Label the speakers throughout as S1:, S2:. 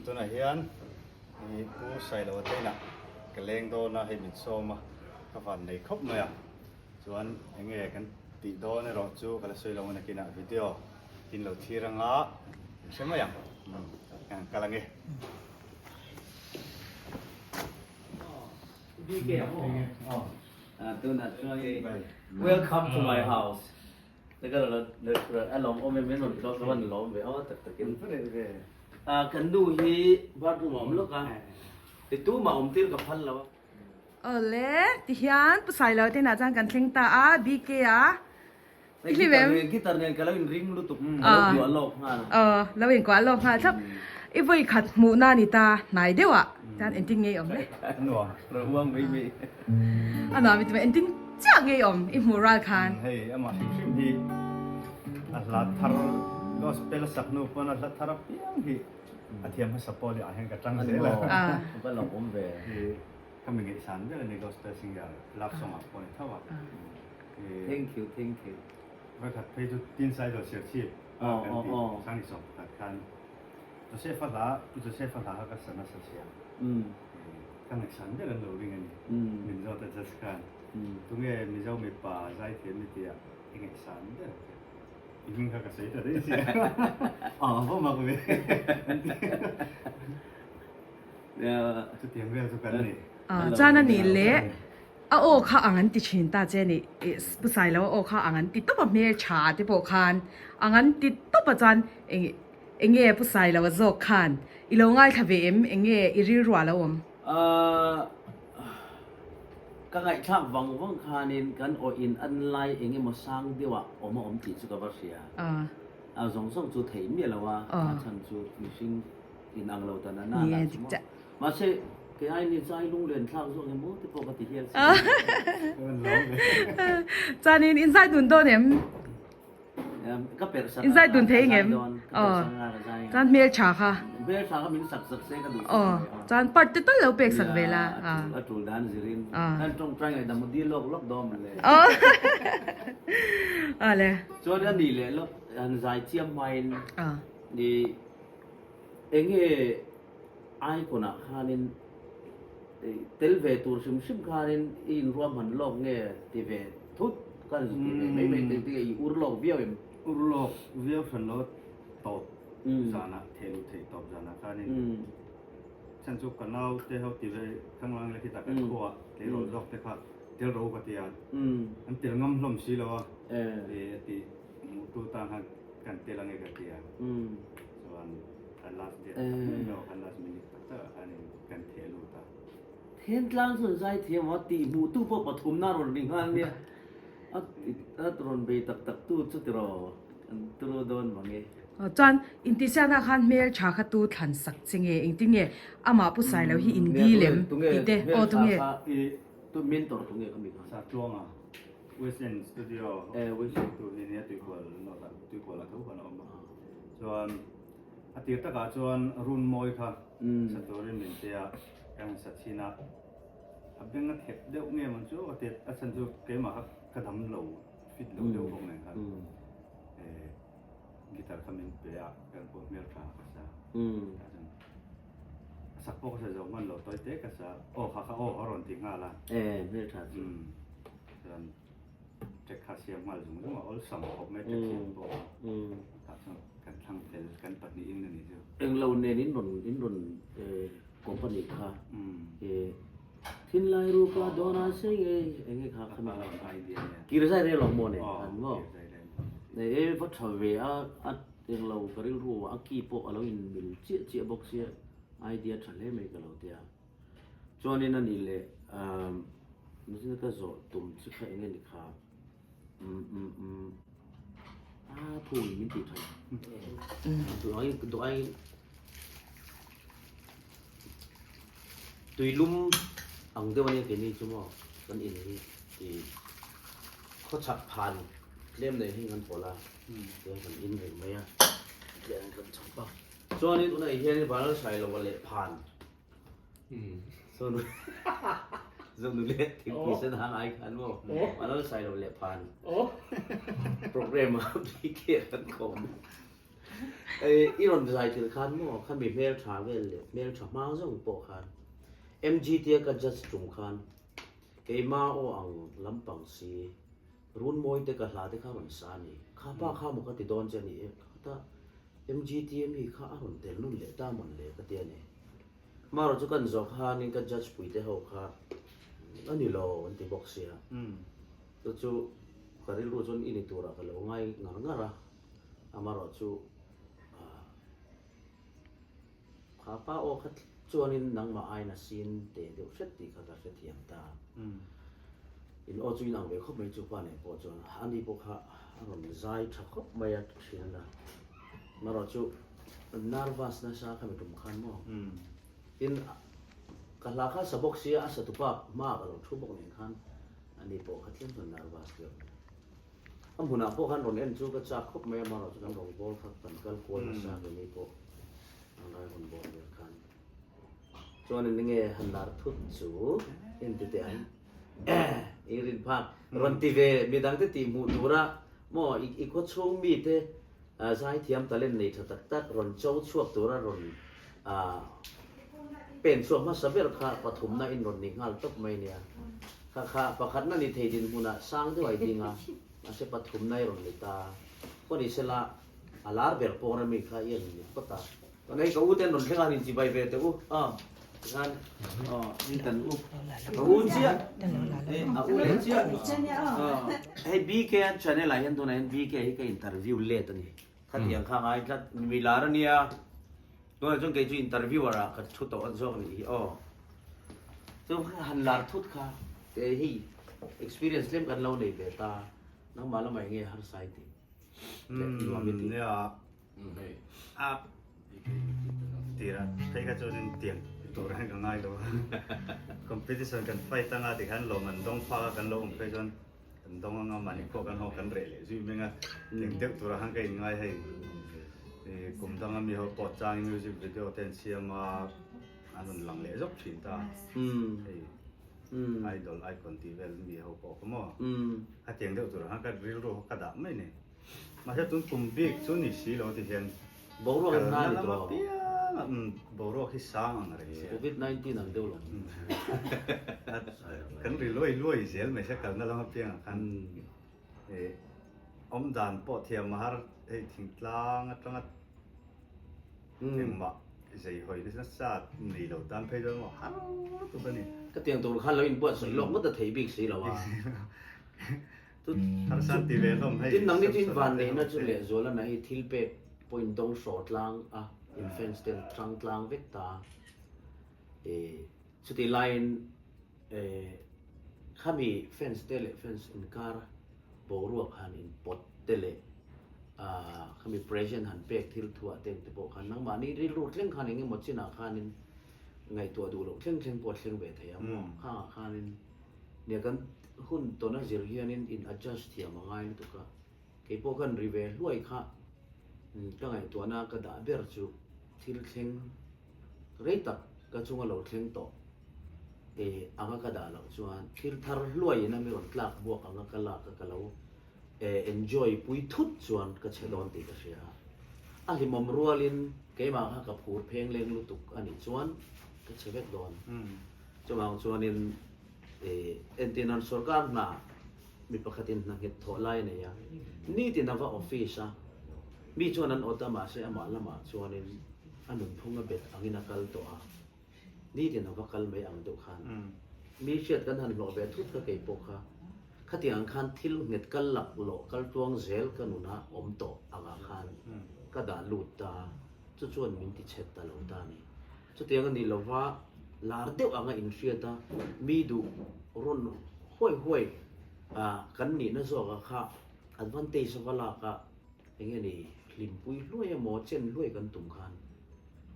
S1: Tunah hian i Pu Sailoa te inah ka leng dawn a, hei min sawm a, ka van nei khawp mai a. Chuan enge kan tih dawn erawh chu ka la sawi lo a nakinah video in lo thlir anga in hre mai ang. Umm kal ange.
S2: Welcome to my house. A lawm awm em rawn tlawk chuan lawm ve aw tak takin. Kan nu hi bathroom a awm lawk a, ti tumah awm tir ka phal lo a.
S3: Awle, tihian Pu Sailo te inah chuan kan thleng ta a, BK a i hlim em?
S2: Guitar nen ka lo inring lutuk, ka lo kuah lawk nghal.
S3: Aw, lo inkuah lawk nghal thlap. I vawi khat hmuhna a ni ta, hnai deuh ah chuan engtin nge i awm le?
S1: A nuam, rawn uang mai mai.
S3: A nuam i ti mai, engtin chiah nge i awm i hmuh ral khan?
S1: Hei amah hrim hrim hi a hla thar gospel a sak hnu pawn a hla thar apiang hi a thiam hmasa pawh leh ah hian ka tang zel a.
S2: A va lawm awm ve.
S1: Hi ka mi ngaihsan ber a ni gospel singer love song ah pawh a ni tho a.
S2: Thank you, thank you.
S1: Vawikhat phei chu Tin Saidawr Serchhip a kan tih 2011 khan Joseph-a hla, Pu Joseph-a hla kha ka sa nasa sia. Ka ngaihsan ber an lo ring a ni. Min zawt a judge khan, Tunge Mizo mipa zaithiam i tia i ngaihsan ber? I hming kha ka sawi ta daih sia. Aw va mak ve an ti. Chutiang vel chu kan ni.
S3: Chuan a nih leh A aw kha ang an ti thin ta che ni, ih Pu Sailo a aw kha ang an ti tawp a hmel tha te pawh khan ang an ti tawp a chuan eng eng nge Pu Sailo a zawk khan i lo ngaithla ve em eng nge i rilru ah lo awm?
S2: Ahh ka ngaihthlak vang vang khanin kan aw in an lai eng emaw sang deuh ah awm a awm tih chu ka va hria. A zawng zawng chu theih miah lo a, a chhan chu mihring in ang lo ta na na lah chu maw. Mahse, kei ai ni chai lunglen thlak zawk emaw te pawh ka ti hial si.
S3: Chuanin in zai dun dawn em?
S2: Ka perh sak
S3: In zai dun thei ngem? Aw. Chuan hmel tha kha.
S2: Hmel tha kha min sak sak se ka duh sak.
S3: Aw. Chuan part te tal lo pek sak ve la.
S2: A tul dan zirin. Kan tawngtai ngaihdam dil lawk lawk dawn le.
S3: Aw. Awle.
S2: Chuan a nih leh lawk han zai chiam hmain i enge Icon ah khanin tel ve tur hrim hrim khanin i inruahman lawk nge ti ve thut ka ti ve mai mai te te i ur lawk viau em?
S1: Ur lawk viau hran lo tawp zanah theh luh theih tawp zanah khanin chhan chu ka nau te ho ti ve khanglang leh khitah kan khuaah tleirawl zawk te kha tel ro ka ti a, an tel ngam hlawm si lo a, a ti hmuhtu tan khan kan tel ange ka ti a, chuan Kan last date tak mai emaw kan last minute tak tak ah khanin kan theh lut a.
S2: Thentlang chuan zaithiam a tih hmuh tu pawh pathumna rawn ri nghal nia. A a rawn bei tak tak tu chu tiraw an turu dawn mang e.
S3: Chuan intihsiakna khan hmel tha kha tu thlan sak che nge engtin nge amah pu Sailo hi in dil em tih te aw tunge.
S2: Tu mentor tunge kha mi khan.
S1: Satluanga West End Studio tu hi nia Tuikual North ah Tuikual ah tho khan a awm a chuan A tir takah chuan run mawi kha sa turin min pe a, ka han sa chhin a, a beng a thep deuh nge mawn chu ka ti a chhan chu keimah kha ka dam lo fit lo deuh bawk nen khan guitar kha min pe a, kan pawh hmel tha ka sa tah chuan a sak pawh ka sa zo hman lo tawi te ka sa aw kha kha aw a rawn ti nghal a
S2: hmel tha chu
S1: chuan track kha siam nghal zung zung a awlsam khawp mai track siam pawh tah chuan Kan thlang fel kan pahnihin a ni chu.
S2: Englo nen in rawn in rawn company kha thinlai ruka dawna sei nge enge kha kha mi kir zai rel awm maw nen khan maw e va tha ve a a englo ka rilru a ki pawh alo in mil chiah chiah bawk sia idea tha hle mai ka lo tia chuanin ani leh nizin ka zawh tum chu kha enge ni kha. Umm umm umm a phu in min tih tha duh ai duh ai tui lum ang deuh ania keini chu maw kan in hi ih khawchhak phan tlem nei hi kan pawlh a tiang kan in reng mai a tiang kan chhawp a chuanin tunah hian Vanlalsailova leh phan Zonu Zonu leh thingpui sen hang ai khan maw Vanlal Sailo leh phan program a BK kan kawm. I rawn zai thil khan maw khami hmel tha vel leh hmel tha hma zawng pawh khan MGT a ka judge tum khan keima aw ang lampang si Runmawi te ka hla te kha rawn sa a ni. Kha pa kha maw ka ti dawn che a ni e. Kha ta MGT a mi kha a rawn tel nun leh ta mawn le ka ti a ni. Marawh chu kan zawh khanin ka judge pui te ho kha a ni lo an ti bawk sia. Chu chu ka rilru chuan i ni turah ka lo ngai ngar ngar a. Amarawh chu ah. Kha pa aw kha chuanin nangmah aiin a sin te deuh hret tih kha ka hrethiam ta. In aw chu inang ve khawp mai chu pa nen pawh chuan ani pawh kha a rawn zai tha khawp mai a thian a. Marawh chu nervous nasa kha mi tum khan maw. Tin ka hla kha sa bawk sia a satupa hma ka lo thu bawk nen khan ani pawh kha tlem chuan nervous deuh. A hmunah pawh khan rawn en chu ka chak khawp mai a, amaherawh chu kan rawngbâwl kha kan kal kual nasa ve ni pawh an rai rawn bâwl vel khan. Chuan in nge han lar thut chu en ti teh ang i rin phak rawn ti ve midangte tih hmuh tura maw i khaw chhung mite zaithiam talent nei tha tak tak rawn cho chhuak tura rawn pen chhuak hmasa ber kha pathumna in rawn ni nghal tawp mai nia. Kha kha pakhatna ni thei dinhmunah sang deuh a i ding a, mahse pathumna i rawn ni ta. Khaw ni sela a lar ber pawng rami kha i en ni phawt a. Chuan hei ka u ten rawn thleng a han inchibai ve teh u. Aw tikhan aw in kan u ka u chiah hei a u leh chiah aw hei BK a channel ah hian tunah hian BK hi ka interview let a ni. Khatiang kha ngai tlat mi lar a nia. Tunah chuan kei chu interviewer ah ka thu tawh zawk a nih hi aw. Chu han lar thut kha te hei experience tlem kan lo nei ve ta nangmah lamah eng nge harsa i tih leh nuam i tih.
S1: Nia a tirah phei kha chuan in tiang tur hian ka ngai lo a competition kan fight anga tikhan lawm an dawng phak a kan lo awm phei chuan Kan dawng anga mahni khua kan haw kan reh leh zui meng a, eng deuh turah khan ka inngai hei kum danga mi ho pawh changin music video te an siam a, an rawn lang leh zawk thin ta hei idol icon tih vel mi ho pawh kha maw khatiang deuh turah khan ka rilru kha ka dah mai ni. Mahse tun kum bik chu ni si lo ti hian
S2: Boruak hi hna ni tawh.
S1: Piang boruak hi sang ang reng sia.
S2: Covid 19 ang deuh lo.
S1: Kan ri luai luai zel mai sia kalna lam apiang ah khan awm dan pawh thiam a har hei thingtlang atanga engmah zei hawi nasa nei lo tan phei chuan maw har tuk a ni.
S2: Ka tiang tur khan lo inbuatsaih lawk ngawt a thei bik si lo a.
S1: Harsa ti ve hlawm hei.
S2: Tin nangni chu in van neihna chu lehzual a na hi thil pek pawh in dawng hraw tlang a, in fans ten tang tlang vek ta. E chutih laiin e khami fans te leh fans inkar boruak han in pawt te leh ah khami present han pek thil thuah te te pawh khan nangmahni rilru thleng khan engemaw chinah khanin ngaihtuah duh loh thleng thleng pawh a thleng ve thei ang maw khangah khanin Nia kan hun tawna zir hianin in adjust thiam a ngai lutuk a, kei pawh khan ri ve hluai kha ka ngaihtuahna ka dah ber chu thil thleng rei tak ka chunga lo thleng tawh e anga ka dah loh chuan thil thar hluaiin a mi rawn tlak buak anga ka lak a ka lo enjoy pui thut chuan ka che dawn tih ka hria a, a hlimawm rualin keimah kha ka phur pheng leng lutuk a nih chuan ka che vek dawn. Chuvang chuanin entir nan sorkar hna mi pakhatin hna nghet thawh lai a nei a, nitin a va office a, mi chuan an awt a mahse amah lamah chuanin a nunphung a bet angin a kal tawh a, nitin a va kal mai ang deuh khan mi hriat kan han hlawh ve thut kha kei pawh kha khatiang ang khan thil nghet kal lak lawh kal tluang zel ka nuna awm tawh angah khan ka dah lut ta chu chuan min ti chhet ta lo ta a ni. Chutiang a ni lova, lar deuh anga inhriat a, mi duh rawn huai huai kan nihna zawka kha advantage a va lak a, eng nge ni hlimpui hluai emaw chen hluai kan tum khan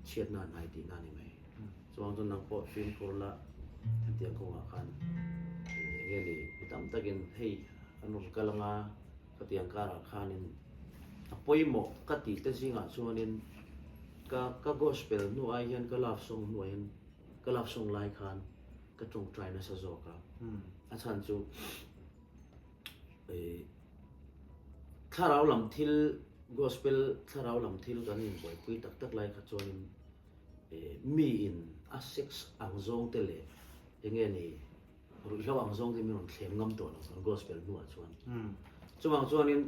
S2: chhiatna a hnai tihna a ni mai. Chuvang chuan nang pawh fimkhur la hetiang kawngah khan eng nge ni mi tam takin hei an rawn kal anga khatiang karah khanin a pawimawh ka tih te zingah chuanin Ka ka gospel hnu ai hian ka love song hnu ah hian ka love song lai khan ka tawngtai nasa zawk a, a chhan chu thlarau lam thil Gospel thlarau lam thil kan inbuaipui tak tak lai kha chuanin miin a sex ang zawng te leh enge ni ruihhlo ang zawng te min rawn thlem ngam tawh lo kan gospel hnuah chuan. Chuvang chuanin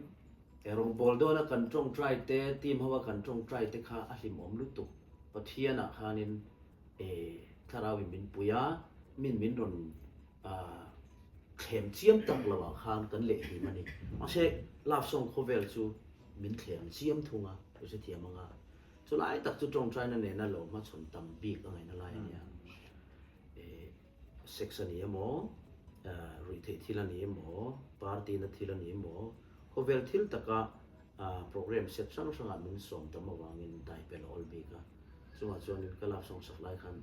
S2: rawngbâwl dawna kan tawngtai te, team ho a kan tawngtai te kha a hlimawm lutuk. Pathianah khanin thlarauin min pui a, min min rawn Thlem chiam tak lo ah khan kan leh hlim a ni. Mahse love song khawvel chu min thlem chiam thung a, i hrethiam ang a. Chulai tak chu tawngtaina nena lo hmachhawn tam bik a ngaihna lai a nia. Sex a ni emaw, ruihtheih thil a ni emaw, party na thil a ni emaw, khawvel thil taka program set hrang hrangah min sawm tam avangin daipel a awl bik a. Chungah chuanin ka love song sak lai khan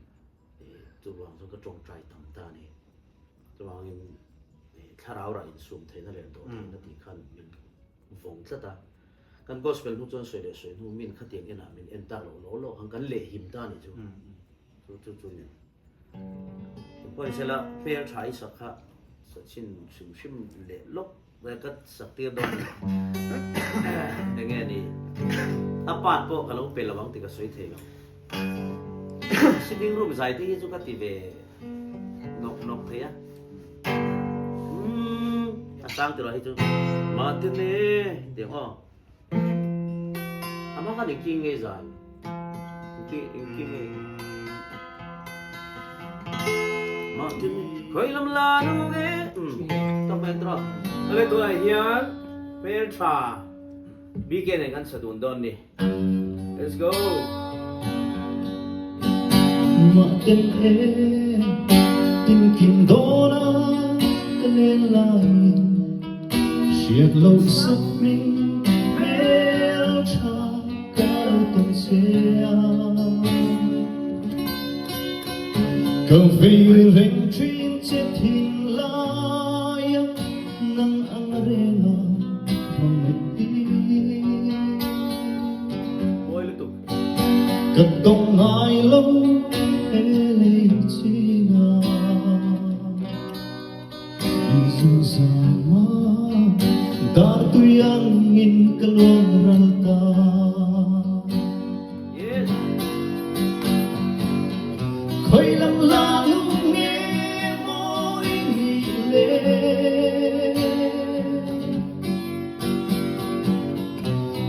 S2: Chuvang chuan ka tawngtai tam ta a ni. Chuvangin thlarau rah insum theihna leh dawh theihna tih khan min vawng tlat a. Kan gospel hnu chuan sawi leh sawi hnu min khatiang enah min en tak loh lawk lawk khan kan lehhim ta a ni chu. Chu chu chu ni. Pawisa hmel tha i sak kha sachin hrim hrim leh lawk. Ve ka sak tir dawn a ni. Enge ni? A part pawh ka lo pe lo ang tih ka sawi thei lo. Sitting room zai te hi chu ka ti ve nawk nawk thei a. Umm a sang tilo hi chu Matine tih ang aw. Ama khan engtin nge zai? Engtin engtin nge? Martin khawi lam la nu nge? Tawk mai tawk.
S4: Ale tunah hian hmel tha BK nen kan sa dun dawn ni. Let's go.
S5: Mahten e tinkim dawna ka len laiin hriat loh sak min hmel tha ka lo tawn che a. Ka vei reng thin che thinlaia nang ang renga hmangaih hi.
S4: Mawi lutuk.
S5: Ka tawng ngai lo he lei china. Inzuzama dar tui angin ka luang ral ta. Khoi lam la lung nge maw i nih le?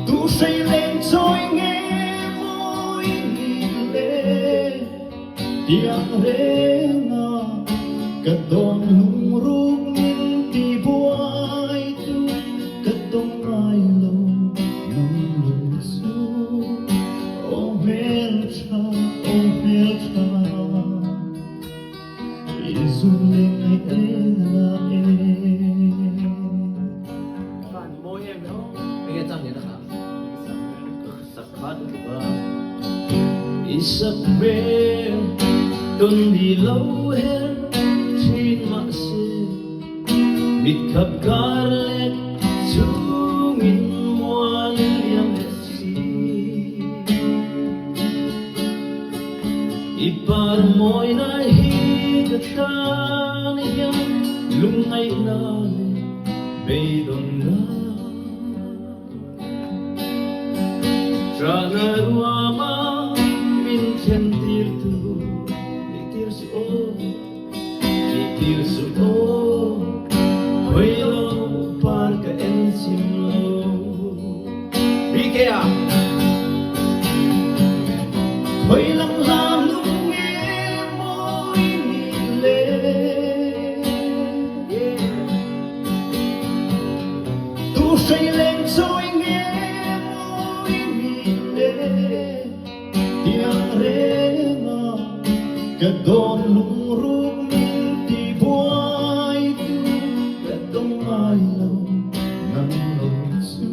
S5: Tu hrei leng chawi nge maw i nih le? Tiang renga ka tawn lungruk min ti buai tu ka tawng ngai lo nang lo chu aw hmeltha aw hmeltha i zun le ngai eng a la e.
S4: Van mawi em aw.
S2: Enge chang nge na kha? Sak kha tu tluk a. I sak hmel tawn ni lo her thin mahse mit khap kar lek chungin mual liam leh si. I par mawina hi ka tan hian lungngaihna leh beidawnna. Trahna ruama min thlen tirtu nih tir suh aw, nih tir suh aw, hawi lo par ka en chim lo.
S4: BK ah.
S5: Hawi lang lam lung nge mawi nih le. Tu hrei leng chawi nge mawi mi le tiang renga ka dawn lungruk min ti buai tu ka tawng ngai lo nang lo chu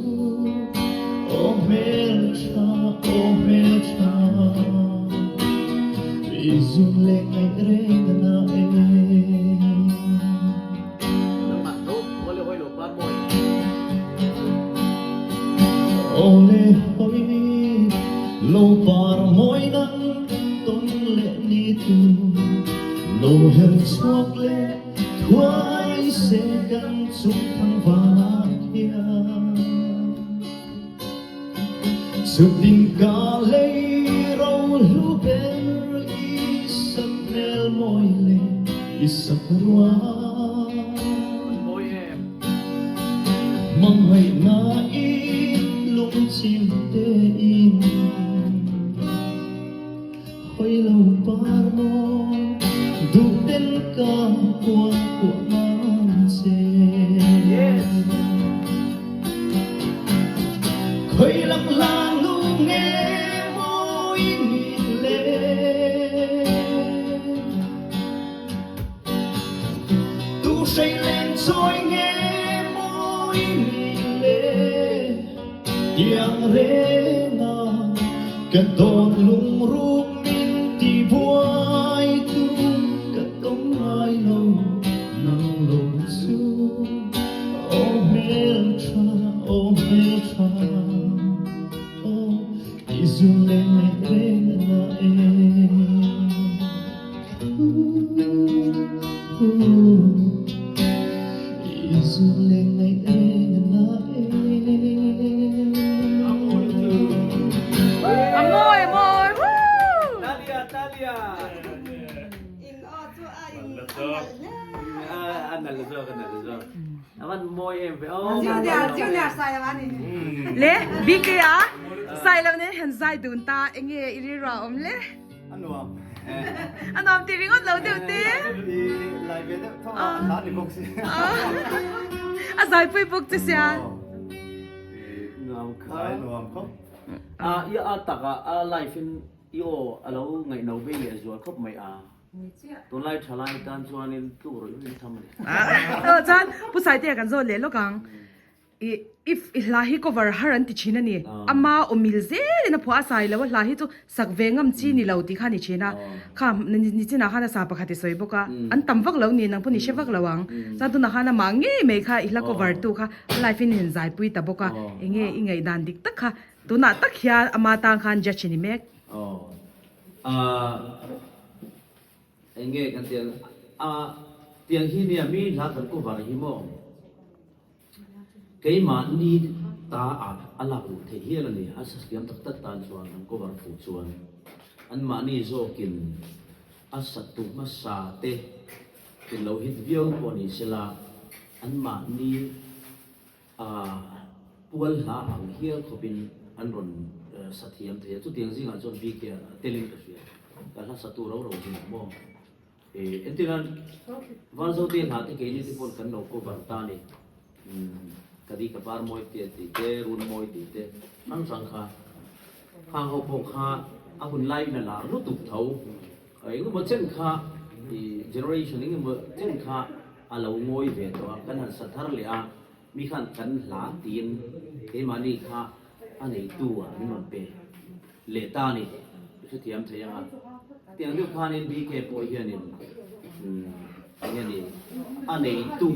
S5: aw hmel tha aw hmel tha i zun le ngaih reng a na e. Aw le hawi lo par mawi nang tawn leh ni tu lo her chhuak leh thuai se kan chung thang vanah khian. Chutin ka lei ro hlu ber i sak hmel mawi leh i sak ruang. Hmangaihna i lungchim tein hawi lo par maw duh ten ka kuah kuah ngang che. Khawi lam hla nu nge maw i nih le? Tu hrei leng chawi nge maw i nih le? Tiang reng a ka dawn lungruk min ti buai tu ka tawng ngai lo nang lo chu. Aw hmeltha, aw hmeltha, aw i zun leng ngaih reng a na e. I zun leng ngaih reng a na e.
S3: A mawi, a mawi, woo!
S4: Talia, Talia.
S6: In aw chu a in a nalh hle.
S4: A nalh zawk, a nalh zawk. A van mawi em ve aw.
S6: Junior, junior Sailo a ni.
S3: Le, BK a Sailo nen han zai dun ta enge i rilru a awm le?
S1: A nuam.
S3: A nuam ti ringawt lo deuh te.
S1: I lai ve deuh tho a, a hla ni bawk si.
S3: A zaipui bawk che sia.
S4: Nuam kha.
S1: Zai nuam khawp.
S4: A i a tak a, a live in I aw a lo ngaihno bei leh zual khawp mai a, tunlai thalai tan chuanin tluk rawih rawih tham a ni.
S3: Aw chuan Pu Saitea kan zawt leh lawk ang. I if i hla hi cover har an ti thin a ni. Ama aw mil zelin a phuah a sai lo a hla hi chu sak ve ngam chi ni lo tih kha a ni thin a. Kha nichinah khan a sa pakhat i sawi bawk a, an tam vak lo ni nang pawh ni hre vak lo ang. Chuan tunah khan amah ngei mai kha i hla cover tu kha a live in i han zaipui ta bawk a, enge i ngaihdan dik tak kha Tunah tak hian ama tang khan judge a ni mek.
S4: Aw. Ahh eng nge kan tiang a tiang hi nia mi hla kan cover hi maw keimahni ta ah a lak luh theih hial a ni a sasliam tak tak tan chuan an cover fuh chuan anmahni zawkin a satu hmasa te in lo hit viau pawh ni sela anmahni A pual hla ang hial khawpin an rawn sa thiam thei a, chutiang zingah chuan BK a telin ka hria, ka hla satu ro ro zingah maw. Entirnan Valzote hla te keini te pawn kan lo cover ta a ni, ka di ka par mawi te tih te, run mawi tih te hrang hrang kha, khang ho pawh kha a hun laiin a lar lutuk tho, engemaw chen kha generation engemaw chen kha a lo ngawi ve tawh a, kan han sa thar leh a, mi khan kan hla tiin keimahni kha a neitu ah min rawn pe leh ta a ni, i hrethiam thei ang a, tiang deuh khanin BK pawh hianin eng nge ni a neitu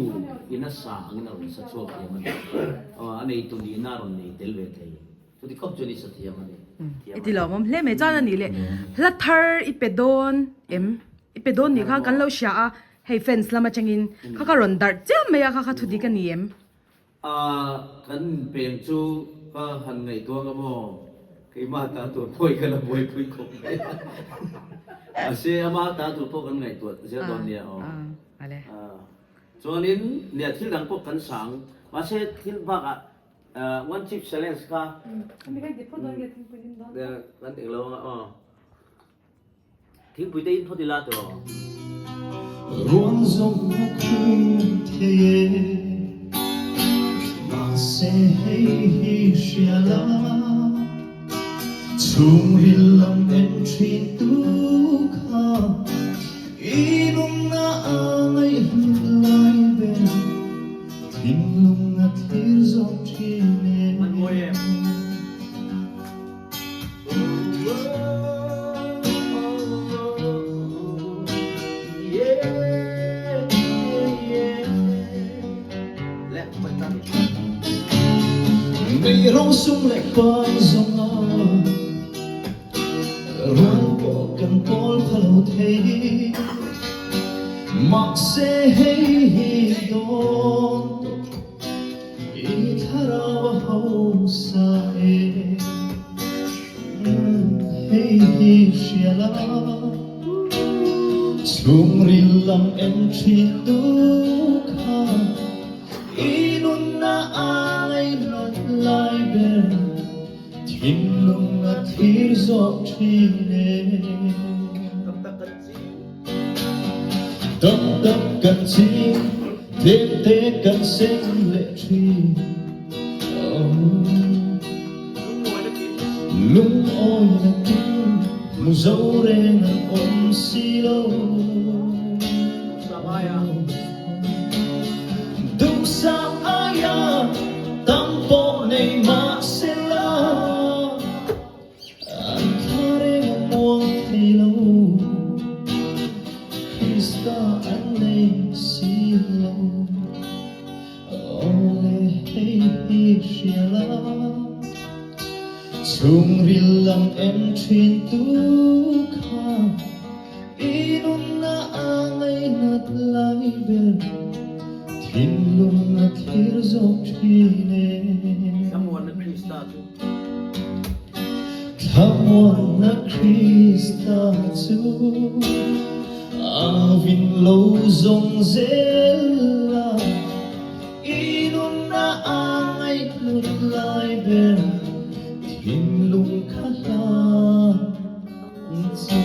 S4: in a sa angin a rawn sa chhuak thiam a ni, a neitu nihna a rawn nei tel ve thei. Chuti khawp chuan i sa thiam a ni.
S3: I ti lawmawm hle mai. Chuan a nih leh hla thar i pe dawn em? I pe dawn nih kha kan lo hria a, hei fans lam atangin kha ka rawn darh chiam mai a, kha kha thu dik a ni em?
S4: A, kan peng chu ka han ngaihtuah ang a maw? Keimah ta tur pawh i ka la buaipui khawp mai a. Mahse ama ta tur pawh kan ngaihtuah zel dawn nia aw. Chuanin nia thil dang pawh kan sang. Mahse thil bakah One chip challenge kha kan eng lo anga aw thingpui te in phawt ila tiraw.
S5: Ruang zawng a khum thei e, mahse hei hi hria la, chhungril lam en thin tu kha i nunna a ngaihhlut lai ber. Thinlung a thlir zawk thin e.
S4: Man mawi em?
S5: Nei rawng sum leh pai zawng a Ral pawh kan pawl pha lo thei. Mahse hei hi dawn tawh i thlarau a hausa e. Chhungril lam en thin tu kha i nunna a ngaihlat lai ber thinlung a thlir zawk thin e. Tam tak kan ching, tlem te kan seng leh thin. Lungawi na kim, hmu zo reng an awm si lo. Duhsak aia tam pawh nei mah sela. An thla reng a muang thei lo, Krista an nei si lo. Awle hei hi hria la, chhungril lam en thin tu kha i nunna a ngainat lai ber thinlung a thlir zawk thin e.
S4: Thlamuanna Krista chu.
S5: Thlamuanna Krista chu a vin lo zawng zel a, i nunna a ngaihhlut lai ber thinlung kha hla che.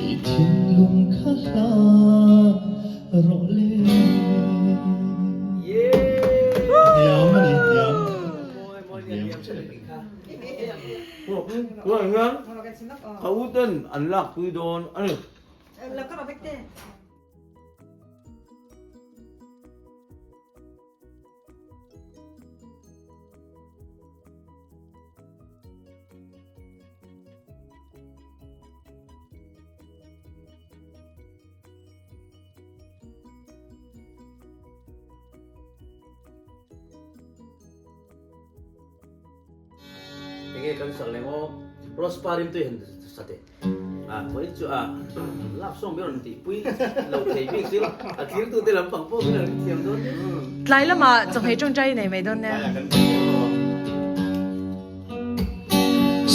S5: I thinlung kha hla rawh le. Hniam a ni, hniam.
S2: Tunah hian ka u ten an lak pui dawn a ni. Enge kan sak leng aw Rospa rim tui han sa teh a khawi chu a love song ber rawn tih pui lo thei bik chu a thlir tu te lampang pawh min rawn thiam dawn nia.
S3: Tlai lamah chawhmeh tawngtai nei mai dawn nia.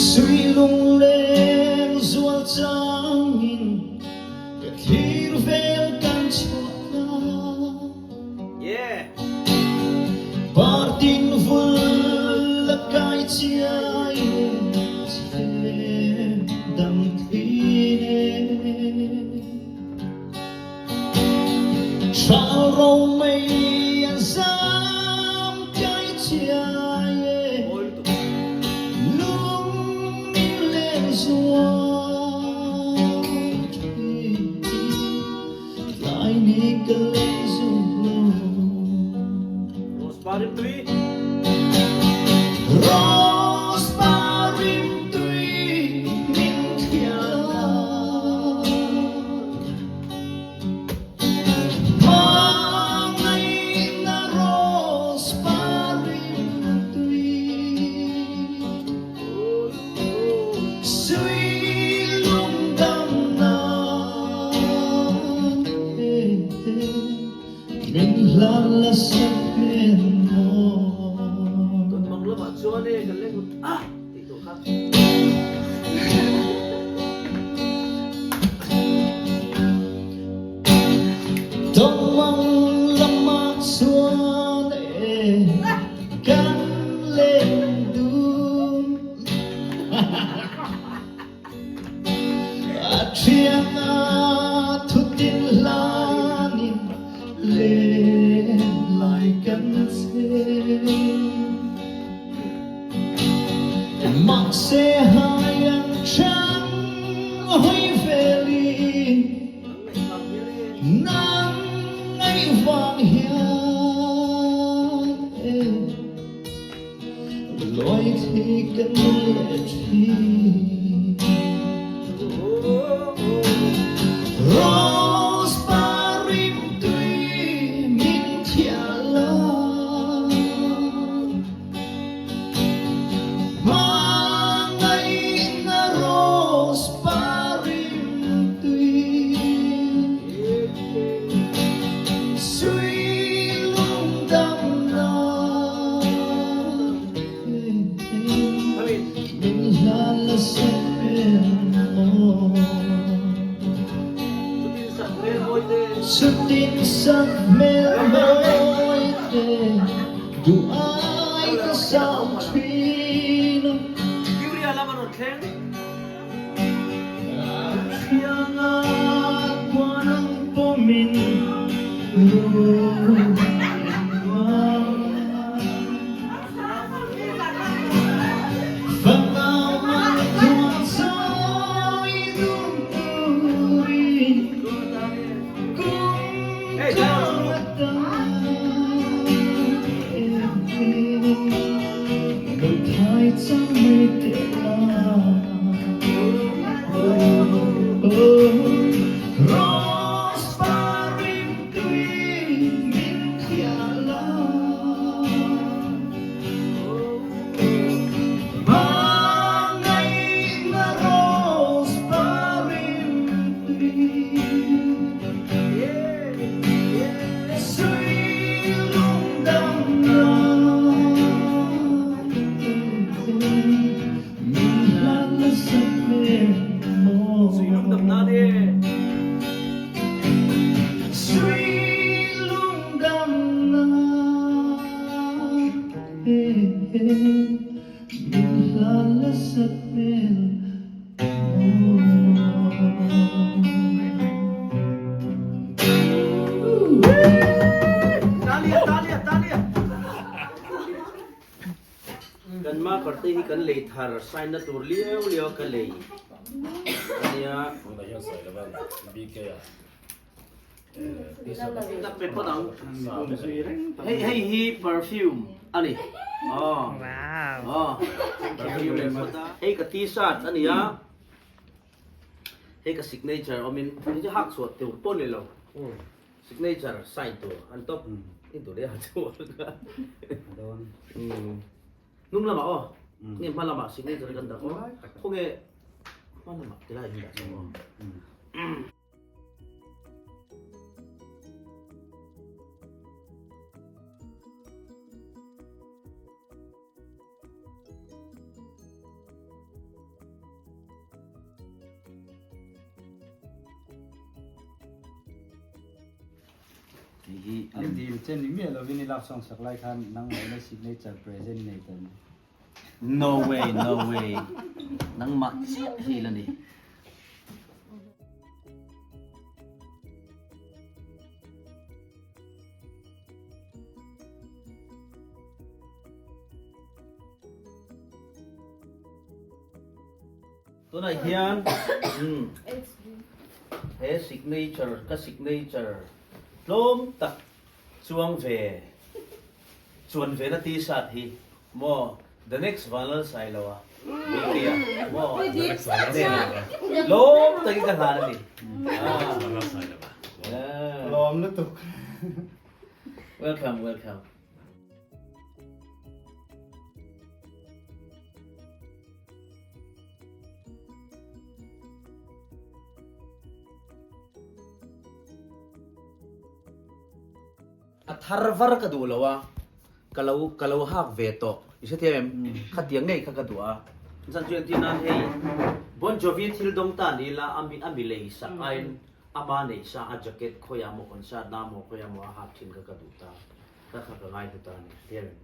S5: Sui lungleng zual changin ka thlir vel kan chhuah ta.
S2: Yeah.
S5: Partin vul la kai chiai che dam thin e. Tral ro mei an zam kai chiai e. Lung min len zual thin. Tlai ni ka leng zung lo.
S2: Rose par rim tui.
S5: Rose par rim tui min thial a. Hmangaihna rose par rim tui. Sui lungdam nan min hlan la sak hmel maw.
S2: Tawn mang lamah chuan e kan leng a tih tawh kha.
S5: Tawn mang lamah chuan e kan leng dun. A thian a thutin hlanin len lai kan che. Mahse hai an chang hoi velin nang ngaih vang hian e. Loi thi kan leh thin. Rose par rim tui min thial la. Hmangaihna rose par rim. Chutin sakhmel mawi te duh ai ka sang thin a. Thianga kuan ang pawmin rul in nuam. Fanau man thuam sawi dun turin kum kang atan Nunthai chang mai teh la. Rose parim tui min khiah la. Hmangaihna rose parim tui.
S2: Kan marker te hi kan lei thar sign na tur liau liau ka lei ania. Ka pe phawt ang. Hei hei hi perfume a ni. Aw. Aw. Perfume leh phawt a. Hei ka t-shirt a ni a. Hei ka signature awmin hei chu hak chhuah tur pawh ni lo. Signature sign tur an tawp. In tur leh a chhuah ka. Hnung lamah aw. Nge hma lamah signature kan dah aw. Khawnge hma lamah tilai in dah chauh aw.
S1: An dil che ni miah lovin i lak sawng sak lai khan nangmahina signature present nei ta ni.
S2: No way, no way. Nangmah chiah hi la ni. Tunah hian he signature ka signature tlawm tak chuang ve chuan ve na t-shirt hi maw the next Vanlal Sailoa BK-a maw tlawm takin ka hlan a ni.
S1: Tlawm lutuk.
S2: Welcome, welcome. A thar var ka duh lo a, ka lo ka lo hak ve tawh. I hrethiam em? Khatiang ngei kha ka duh a. Chuan chu entir nan hei Bon Jovi thil dawng ta ni la a mi a mi lei sak aiin ama neih sa a jacket khawiah maw concert na maw khawiah maw a hak thin kha ka duh ta. Kha kha ka ngai hlu ta a ni. Hrethiam em?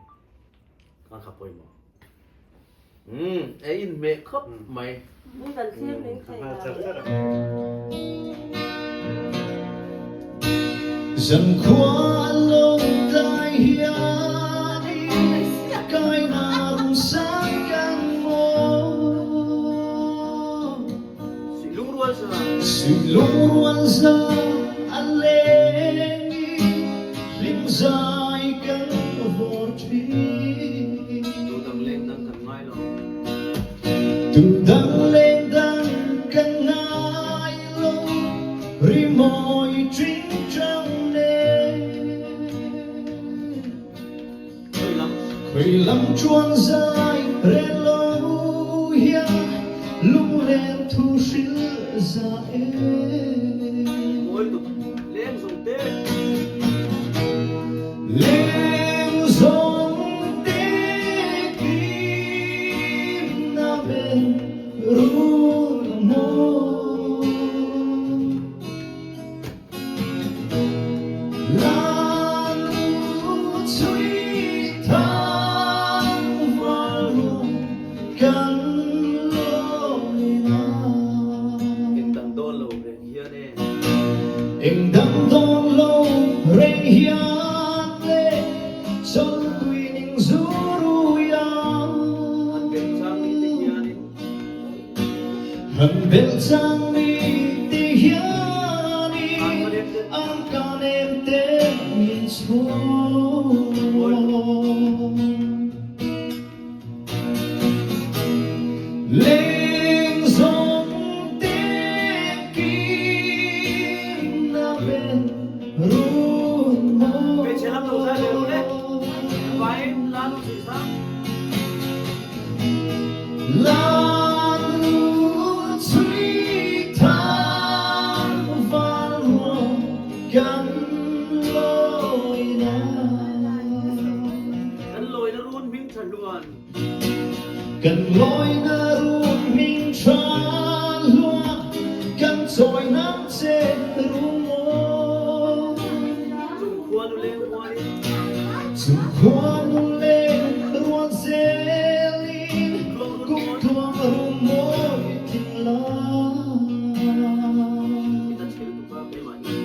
S2: Kha kha pawimawh. Umm ei inhmeh khawp mai.
S6: Kan thlir ning thei lo.
S5: Zankhua lo tlai hian i kaina rungsang kan maw. Suihlungrual za a leng i hlim zai kan vawr thin.
S2: Tudang leng dang kan ngai lo.
S5: Tudang leng dang kan ngai lo, rimawi ṭingṭang nen. Khui lam chuan zai rel lo hian lunglen thu hril za e.
S2: Leng zawng te.
S5: Leng zawng te kim na ber run maw. Eng dang dawn lo reng hian le chawltui ning zurui a.
S2: Han belh chang ni te hianin.
S5: Han belh chang ni te hianin an ka nem te min chhawn. Leng zawng te kim na vel run mawi.
S2: Hmeichhe lam lo zai ve ru le. Vaiin la nu chhui sang.
S5: La nu chhui thang van ruang kan lawi na.
S2: Kan lawi na run hming tha hluan.
S5: Kan lawi na run hming tha hluan, kan chawi nang che run mawi.
S2: Chung khua nu leng rualin.
S5: Chung khua nu leng rual zelin, kumtluang run mawi thinlai.
S2: I ta chhe lutuk a keimah hi.